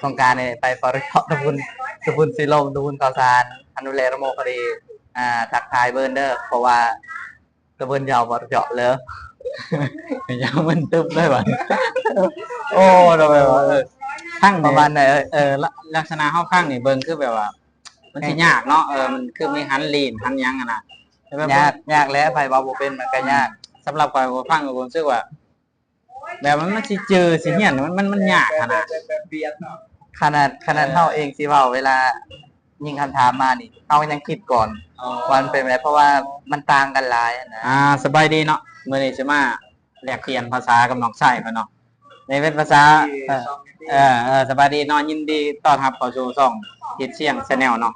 ສອງການນີ້ໄປປະເຈາະຕະບຸນ ຕະບຸນສີລົມ ຕະບຸນເຂົ້າສານ ອະນຸແລກລະໂມຄະດີ ອ່າ ທັກທາຍເບິ່ງເດີ ເພາະວ່າຕະບຸນເຈົ້າປະເຈາະເລີ ເຈົ້າມັນຕຶບເລີຍຫວາ. ໂອ້ ໂດຍວ່າ ເອີ ພັງ ປະມານໃດເອີຍ? ເອີ ລະ ລັກສະນະເຮົາພັງນີ້ເບິ່ງຄືແບບວ່າ ມັນຊິຍາກເນາະ ເອີ ມັນຄືມີຫັນລີນຫັນຫຍັງຫັ້ນນະ ແຕ່ແບບ ຍາກ ຍາກແຫຼະ ໃຜເວົ້າບໍ່ເປັນມັນກໍຍາກ. ສຳລັບຂ້ອຍ ຂ້ອຍຟັງ ຂ້ອຍຮູ້ສຶກວ່າ ແບບວ່າມັນຊິຈື່ຊິຮຽນ ມັນ ມັນ ມັນຍາກຫັ້ນນະ ຂະໜາດ ຂະໜາດເຮົາເອງຊິເວົ້າ ເວລາຍິງຄຳຖາມມານີ້ ເຮົາຍັງຄິດກ່ອນ ອໍ ວ່າມັນເປັນແບບໃດ ເພາະວ່າມັນຕ່າງກັນຫຼາຍຫັ້ນນະ. ອ່າ ສະບາຍດີເນາະ ມື້ນີ້ຊິມາແລກປ່ຽນພາສາກັບນ້ອງຊາຍເພິ່ນເນາະ ໃນເວັບພາສາ ເອີ ເອີ ເອີ ສະບາຍດີເນາະ ຍິນດີຕ້ອນຮັບເຂົ້າສູ່ຊ່ອງ ເຮັດຊຽງ Channel ເນາະ.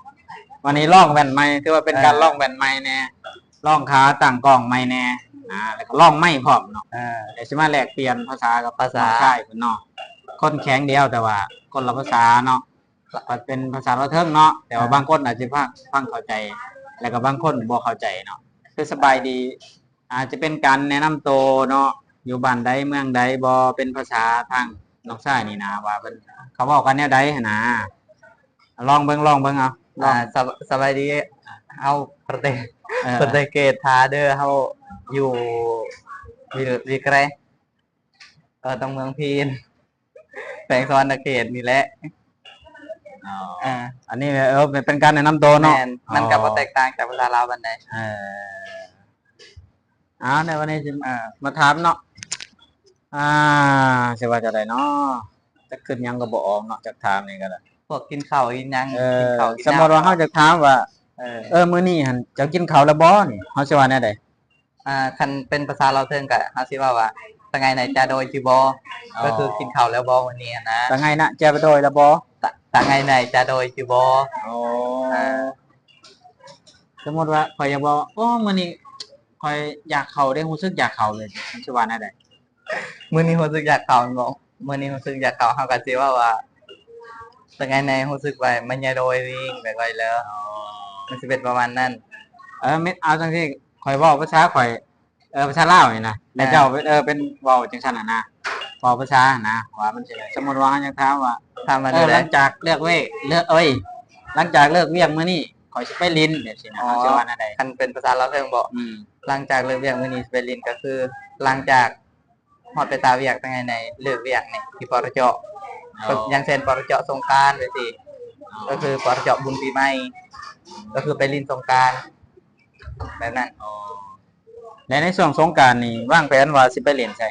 ວັນນີ້ລອງແວ່ນໃໝ່ ຖືວ່າເປັນການ ເອີ ລອງແວ່ນໃໝ່ແດ່ ລອງຂາຕັ້ງກ້ອງໃໝ່ແດ່ ອ່າ ແລ້ວກໍລອງໄມພ້ອມເນາະ. ເອີ ດຽວຊິມາແລກປ່ຽນພາສາກັບ ພາສາ ນ້ອງຊາຍເພິ່ນເນາະ ຄົນແຂວງດຽວ ແຕ່ວ່າຄົນລະພາສາເນາະ ເປັນພາສາລາວເທິງເນາະ ແຕ່ວ່າ ອ່າ ບາງຄົນອາດຈະຟັງ ຟັງເຂົ້າໃຈ ແລ້ວກໍບາງຄົນບໍ່ເຂົ້າໃຈເນາະ. ຄືສະບາຍດີ ອາດຈະເປັນການແນະນຳໂຕເນາະ ຢູ່ບ້ານໃດເມືອງໃດບໍ່ ເປັນພາສາທາງນ້ອງຊາຍນີ້ນະ ວ່າເພິ່ນ ເຂົາເວົ້າກັນແນວໃດຫັ້ນນະ. ລອງເບິ່ງ ລອງເບິ່ງເອົາ ລອງ. ອ່າ ສະ ສະບາຍດີ ເຮົາປະເທດ ເອີ ປະເທດເກດທາເດີ ເຮົາຢູ່ ວິ ວິແກຣ ເອີ ຕາງເມືອງພີນ ແຂວງສະຫວັນນະເຂດນີ້ແຫຼະ. ອໍ ອ່າ ອັນນີ້ ເອີ ເປັນ ເປັນການແນະນຳໂຕເນາະ. ແມ່ນ ມັນກໍບໍ່ ອໍ ແຕກຕ່າງຈາກພາສາລາວປານໃດ. ເອີ ເອົາ ໃນວັນນີ້ຊິ ເອີ ມາຖາມເນາະ ອ່າ ຊິວ່າຈັ່ງໃດເນາະ ຈັກຄິດຫຍັງກໍບໍ່ອອກເນາະ ຈັກຖາມນີ້ກໍໄດ້ ພວກກິນເຂົ້າກິນຫຍັງ ເອີ ກິນເຂົ້າກິນ ສົມມຸດວ່າເຮົາຈະຖາມວ່າ ເອີ ເອີ ມື້ນີ້ຫັ້ນເຈົ້າກິນເຂົ້າແລ້ວບໍ່ນີ້ ເຮົາຊິວ່າແນວໃດ? ອ່າ ຄັນເປັນພາສາລາວເທິງກໍເຮົາຊິເວົ້າວ່າ ຕະໄງນາຈາໂດຍຈິບໍ່ ອໍ ກໍຄືກິນເຂົ້າແລ້ວບໍ່ມື້ນີ້ຫັ້ນນະ ຕະໄງນາຈາໂດຍແລ້ວບໍ່ ຕະ ຕະໄງນາຈາໂດຍຈິບໍ່. ອໍ ອ່າ ສົມມຸດວ່າຂ້ອຍຢາກບອກ ໂອ້ ມື້ນີ້ຂ້ອຍຢາກເຂົ້າເດ້ ຮູ້ສຶກຢາກເຂົ້າເລີຍ ມັນຊິວ່າແນວໃດ? ມື້ນີ້ຮູ້ສຶກຢາກເຂົ້າແມ່ນບໍ່? ມື້ນີ້ຮູ້ສຶກຢາກເຂົ້າ ເຮົາກໍຊິເວົ້າວ່າ ຕະໄງໃນຮູ້ສຶກວ່າມັນຍາໂດຍວິງແບບໄວເລີ ອໍ ມັນຊິເປັນປະມານນັ້ນ. ເອີ ແມ່ນ ເອົາຈັ່ງຊີ້ ຂ້ອຍເວົ້າພາສາຂ້ອຍ ເອີ ພາສາລາວນີ້ນະ ແລ້ວເຈົ້າ ອ່າ ເປັນ ເອີ ເປັນເວົ້າຈັ່ງຊັ້ນຫັ້ນນະ ເວົ້າພາສາຫັ້ນນະ ວ່າມັນຊິ ສົມມຸດວ່າເຮົາຍັງຖາມວ່າ ຖາມວ່າ ເອີ ແນວໃດ? ຫຼັງຈາກເລີກເວກ ເລີກ ເອີຍ ຫຼັງຈາກເລີກວຽກມື້ນີ້ ຂ້ອຍຊິໄປຫຼິ້ນ ແບບຊີ້ນະ ອໍ ເຮົາຊິວ່າແນວໃດ? ຄັນເປັນພາສາລາວເທິງບໍ? ອືມ ຫຼັງຈາກເລີກວຽກມື້ນີ້ຊິໄປຫຼິ້ນ ກໍຄືຫຼັງຈາກຮອດໄປຕາວຽກ ຕະໄງໃນເລີກວຽກນີ້ ທີ່ປະເຈາະ ອໍ ຢ່າງເຊັ່ນ ປະເຈາະສົງການຈັ່ງຊີ້ ອໍ ກໍຄືປະເຈາະບຸນປີໃໝ່ ກໍຄືໄປຫຼິ້ນສົງການແບບນັ້ນ. ອໍ ແລະ ໃນຊ່ວງສົງການນີ້ ວາງແຜນວ່າຊິໄປຫຼິ້ນໃສ?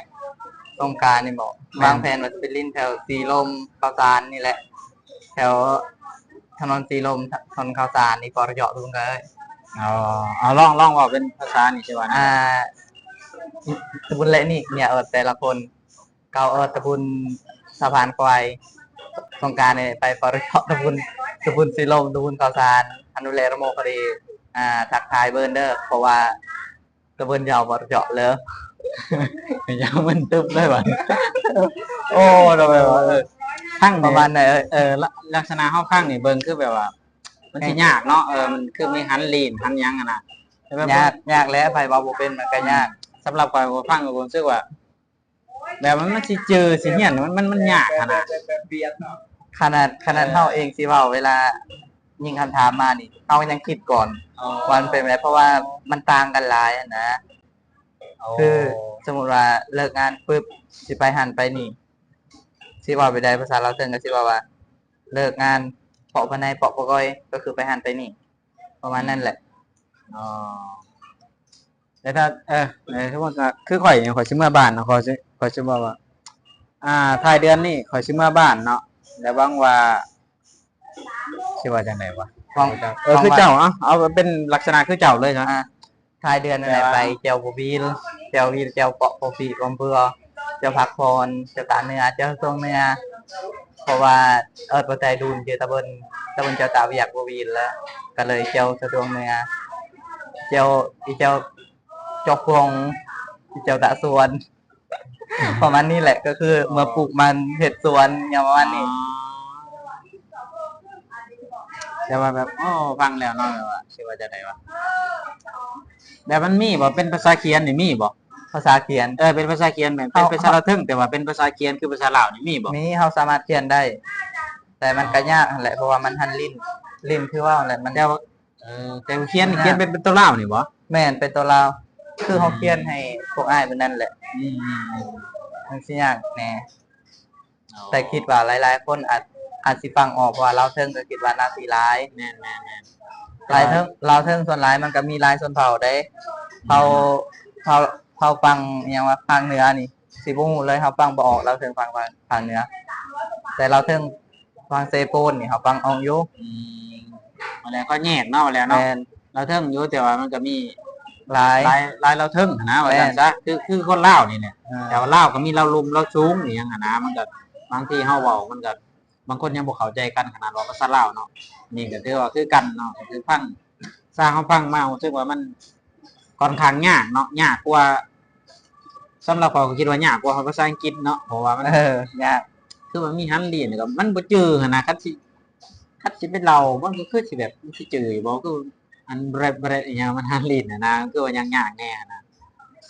ສົງການນີ້ບໍ? ແມ່ນ ວາງແຜນວ່າຊິໄປຫຼິ້ນແຖວສີລົມ ເຂົ້າສານນີ້ແຫຼະ ແຖວຖະໜົນສີລົມ ຖະໜົນເຂົ້າສານນີ້ ປະເຈາະທຸງເອີຍ. ອໍ ເອົາ ລອງ ລອງເວົ້າເປັນພາສານີ້ຊິວ່າ ອ່າ ຕະບຸນແລະນີ້ ເມຍເອີດແຕ່ລະຄົນ ເຂົາເອີດຕະບຸນສະພານຄວາຍ. ສົງການນີ້ໄປປະເຈາະຕະບຸນ ຕະບຸນສີລົມ ຕະບຸນເຂົ້າສານ ອະນຸແລກລະໂມຄະດີ ອ່າ ທັກທາຍເບິ່ງເດີ ເພາະວ່າ ຕະເບິ່ນຍາວບໍ່ເຈາະເລີ ຍາວມັນຕຶບເລີຍຫວາ. ໂອ້ ໂດຍວ່າ ເອີ ທັງປະມານໃດເອີຍ? ເອີ ລະ ລັກສະນະເຮົາຟັງນີ້ເບິ່ງຄືແບບວ່າ ມັນຊິຍາກເນາະ ເອີ ມັນຄືມີຫັນລີນຫັນຫຍັງຫັ້ນນະ ແຕ່ແບບ ຍາກ ຍາກແຫຼະ ໃຜເວົ້າບໍ່ເປັນມັນກໍຍາກ. ອືມ ສຳລັບຂ້ອຍຟັງ ຂ້ອຍຮູ້ສຶກວ່າ ແບບວ່າມັນຊິຈື່ຊິຮຽນ ມັນ ມັນ ມັນຍາກຫັ້ນນະ ຂະໜາດ ຂະໜາດເຮົາເອງຊິເວົ້າ ເວລາຍິງຄຳຖາມມານີ້ ເຮົາຍັງຄິດກ່ອນ ອໍ ວ່າມັນເປັນແບບໃດ ເພາະວ່າມັນຕ່າງກັນຫຼາຍຫັ້ນນະ. ໂອ້ ຄືສົມມຸດວ່າເລີກງານປຶບ ຊິໄປຫັ້ນໄປນີ້ ຊິເວົ້າແບບໃດ ພາສາລາວເທິງກໍຊິເວົ້າວ່າ ເລີກງານເປາະພາຍໃນເປາະປະກອຍ ກໍຄືໄປຫັ້ນໄປນີ້ ປະມານນັ້ນແຫຼະ. ອໍ ແຕ່ຖ້າ ເອີ ສົມມຸດວ່າ ຄືຂ້ອຍນີ້ ຂ້ອຍຊິເມືອບ້ານເນາະ ຂ້ອຍຊິ ຂ້ອຍຊິບອກວ່າ ອ່າ ທ້າຍເດືອນນີ້ຂ້ອຍຊິເມືອບ້ານເນາະ ແລະ ຫວັງວ່າ ຊິວ່າຈັ່ງໃດວະ? ຫວັງ ເອີ ຄືເຈົ້າ ເອົາ ເອົາເປັນລັກສະນະຄືເຈົ້າເລີຍເນາະ ອ່າ ທ້າຍເດືອນນັ້ນແຫຼະ ແຕ່ວ່າ ໄປແຈວບໍ່ບີລ ແຈວບີລ ແຈວເປາະ ເປາະປີ ປອມເປືອ ແຈວພັກຜ່ອນ ແຈວຕາເໜືອ ແຈວສະຕວງເໜືອ ເພາະວ່າເອີດບໍ່ໄດ້ດຸນ ຢູ່ຕຳບົນ ຕຳບົນເຈົ້າຕາວຽກ ບໍ່ວີລ ແລ້ວກໍເລີຍແຈວສະຕວງເໜືອ ແຈວ ອີແຈວຈອກກອງ ອີແຈວຕາສວນ ປະມານນີ້ແຫຼະ ກໍຄືເມື່ອປູກມັນ ເຮັດສວນ ຫຍັງປະມານນີ້. ອໍ ແຕ່ວ່າແບບ ໂອ້ ຟັງແລ້ວເນາະ ແບບວ່າ ຊິວ່າຈັ່ງໃດວະ? ແບບມັນມີບໍ່? ເປັນພາສາຂຽນນີ້ມີບໍ່? ພາສາຂຽນ ເອີ ເປັນພາສາຂຽນ ແບບເປັນພາສາລາວເທິງ ແຕ່ວ່າເປັນພາສາຂຽນຄືພາສາລາວນີ້ມີບໍ່? ມີ ເຮົາສາມາດຂຽນໄດ້. ແຕ່ມັນກໍຍາກຫັ້ນແຫຼະ ເພາະວ່າມັນຫັນຫຼິ້ນ ຫຼິ້ນຄືເວົ້າແຫຼະ ມັນ ແຕ່ວ່າ ເອີ ແຕ່ວ່າຂຽນ ມັນຍາກ ຂຽນເປັນ ເປັນຕົວລາວນີ້ບໍ່? ແມ່ນ ເປັນຕົວລາວ ຄືເຮົາຂຽນໃຫ້ພວກອ້າຍເພິ່ນນັ້ນແຫຼະ. ອືມ ມັນຊິຍາກແດ່. ອໍ ແຕ່ຄິດວ່າຫຼາຍໆຄົນອາດ ອາດຊິຟັງອອກ ເພາະວ່າລາວເທິງກໍຄິດວ່າໜ້າຊິຫຼາຍ. ແມ່ນໆໆ ລາວເທິງ ລາວເທິງສ່ວນຫຼາຍມັນກໍມີຫຼາຍຊົນເຜົ່າເດ້. ເຜົ່າ ເຜົ່າ ເຜົ່າຝັ່ງ ອີ່ຫຍັງວະ ພາກເໜືອນີ້ ຊິບໍ່ຮູ້ເລີຍ ເຮົາຟັງບໍ່ອອກລາວເທິງຝັ່ງ ຝັ່ງ ພາກເໜືອ ແຕ່ລາວເທິງຝັ່ງເຊໂປນນີ້ເຮົາຟັງອອກຢູ່. ອືມ ວ່າແລ້ວກໍແຍກເນາະ ວ່າແລ້ວເນາະ. ແມ່ນ ລາວເທິງຢູ່ ແຕ່ວ່າມັນກໍມີຫຼາຍ ຫຼາຍ ຫຼາຍລາວເທິງຫັ້ນນະ ວ່າຊັ້ນຊະ. ແມ່ນ ຄື ຄືຄົນລາວນີ້ແຫຼະ. ເອີ ແຕ່ວ່າລາວກໍມີລາວລຸ່ມລາວສູງອີ່ຫຍັງຫັ້ນນະ ມັນກໍ ບາງທີເຮົາເວົ້າມັນກໍ ບາງຄົນຍັງບໍ່ເຂົ້າໃຈກັນ ຂະໜາດເວົ້າພາສາລາວເນາະ. ນີ້ກໍຖືວ່າຄືກັນເນາະ ກໍຄືຟັງ ຊາວເຮົາຟັງມາ ຮູ້ສຶກວ່າມັນຂ້ອນຂ້າງຍາກເນາະ ຍາກກວ່າ ສຳລັບຂ້ອຍກໍຄິດວ່າຍາກກວ່າພາສາອັງກິດເນາະ ເພາະວ່າມັນ ເອີ ຍາກ ຄືວ່າມີຫັນລີນ ແລ້ວກໍມັນບໍ່ຈື່ຫັ້ນນະ. ຄັນຊິ ຄັນຊິໄປເລົ່າ ມັນກໍຄືຊິແບບ ມັນຊິຈື່ຢູ່ບໍ່? ຄືອັນແບຣດ ແບຣດອີ່ຫຍັງ ມັນຫັນລີນຫັ້ນນະ ຄືວ່າຍາກໆແດ່ຫັ້ນນະ.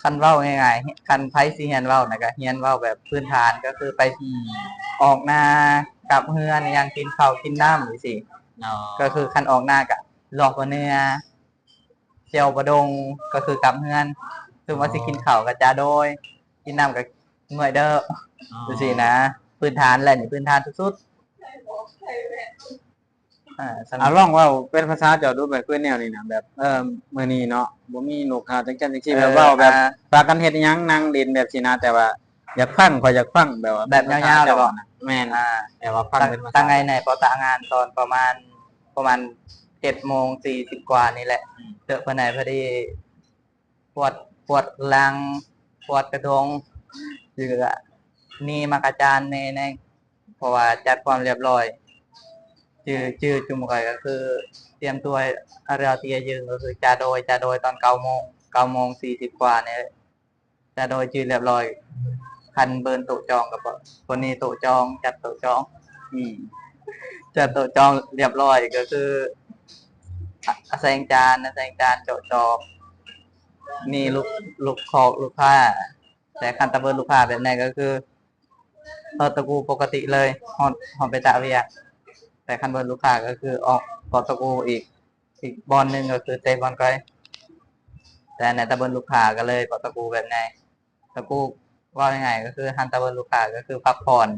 ຄັນເວົ້າງ່າຍໆ ຄັນໃຜຊິຮຽນເວົ້ານະ ກໍຮຽນເວົ້າແບບພື້ນຖານ ກໍຄືໄປ ອືມ ອອກນາ ກັບເຮືອນ ຫຍັງ ກິນເຂົ້າກິນນ້ຳຈັ່ງຊີ້. ອໍ ກໍຄືຄັນອອກນາກໍລອກຫົວເໜືອ ແຈ່ວປາດົງ ກໍຄືກັບເຮືອນ. ສົມມຸດວ່າຊິກິນເຂົ້າກໍຈາໂດຍ ກິນນ້ຳກໍເມື່ອຍເດີ ອໍ ຈັ່ງຊີ້ນະ. ພື້ນຖານແຫຼະນີ້ ພື້ນຖານສຸດໆ. ອ່າ ເອົາ ລອງເວົ້າເປັນພາສາເຈົ້າດູ ແບບຄືແນວນີ້ນະ ແບບ ເອີ ມື້ນີ້ເນາະ ບໍ່ມີລູກຄ້າຈັ່ງຊັ້ນຈັ່ງຊີ້ ແບບເວົ້າແບບ ອ່າ ພາກັນເຮັດຫຍັງ ນັ່ງຫຼິ້ນແບບຊີ້ນະ ແຕ່ວ່າຢາກຟັງ ຂ້ອຍຢາກຟັງແບບວ່າ ແບບຍາວໆເລີຍບໍ? ແມ່ນ ອ່າ ແຕ່ວ່າຟັງເປັນພາສາ ຕັ້ງແຕ່ໃນ ພໍຕາງານ ຕອນປະມານ ປະມານເຈັດໂມງສີ່ສິບກວ່ານີ້ແຫຼະ ອືມ ເຕີບພາຍໃນພໍດີ ກວາດ ກວາດຫຼັງ ກວາດກະດົງ ຫຼືວ່ານີ້ມາກະຈານແດ່ ເພາະວ່າຈັດຄວາມລຽບຮ້ອຍ. ຈື່ ຈື່ຈຸມຂ້ອຍກໍຄືຕຽມຕົວ ອາເຣຍຕຽຍຢືນ ກໍຄືຈາໂດຍ ຈາໂດຍຕອນເກົ້າໂມງ ເກົ້າໂມງສີ່ສິບກວ່ານີ້ ຈາໂດຍຈື່ລຽບຮ້ອຍ. ຄັນເບີນໂຕະຈອງກໍ ຄົນນີ້ໂຕະຈອງ ຈັດໂຕະຈອງ ອືມ ຈັດໂຕະຈອງລຽບຮ້ອຍ ກໍຄື ອາ ອາແສງຈານ ອາແສງຈານ ເຈາະຈອກ ນີ້ລູກ ລູກຄອກລູກຄ້າ. ແຕ່ຄັນຕາເບີນລູກຄ້າແບບໃດກໍຄື ເປີດຕະກູປົກກະຕິເລີຍ ຮອດ ຮອດໄປຕະວຽກ. ແຕ່ຄັນເບີນລູກຄ້າກໍຄືອອກ ເປີດຕະກູອີກ ອີກບ່ອນໜຶ່ງກໍຄືເຕະບ່ອນກ່ອຍ. ແຕ່ໃນຕາເບີນລູກຄ້າກໍເລີຍເປີດຕະກູແບບໃດ ຕະກູ ເວົ້າງ່າຍໆກໍຄືຫັ້ນ ຕາເບີນລູກຄ້າກໍຄືພັກຜ່ອນ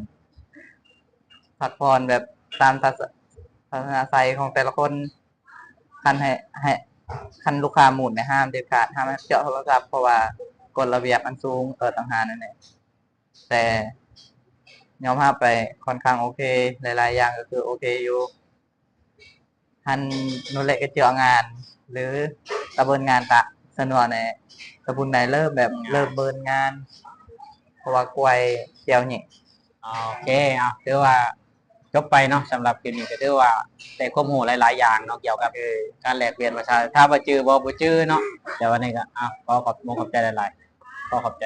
ພັກຜ່ອນແບບຕາມທັດສະ ທັດສະນະໄສຂອງແຕ່ລະຄົນ. ຄັນໃຫ້ ໃຫ້ ຄັນລູກຄ້າໝູນນີ້ຫ້າມເດັດຂາດ ຫ້າມເຈາະໂທລະສັບ ເພາະວ່າກົດລະບຽບມັນສູງ ເອີ ຕ່າງຫາກນັ້ນແຫຼະ. ແຕ່ຍອມຮັບໄປ ຂ້ອນຂ້າງໂອເຄ ຫຼາຍໆຢ່າງກໍຄືໂອເຄຢູ່. ຫັ້ນ ນຸເລກະເຈາະງານ ຫຼື ຕາເບີນງານຕະ ສະໜວນແນ່ ຕະບຸນໃນເລີ່ມແບບ ເລີ່ມເບີນງານ ເພາະວ່າກວຍແຈວແຍງ. ໂອເຄ ເອົາ ຖືວ່າຈົບໄປເນາະ ສຳລັບຄລິບນີ້ກໍຖືວ່າໄດ້ຄວາມຮູ້ຫຼາຍໆຢ່າງເນາະ ກ່ຽວກັບ ເອີ ການແລກປ່ຽນພາສາ. ຖ້າວ່າຈື່ບໍ່ ບໍ່ຈື່ເນາະ ແຕ່ວ່ານີ້ກໍ ເອົາ ຂໍຂອບ ຂອບໃຈຫຼາຍໆ ຂໍຂອບໃຈ.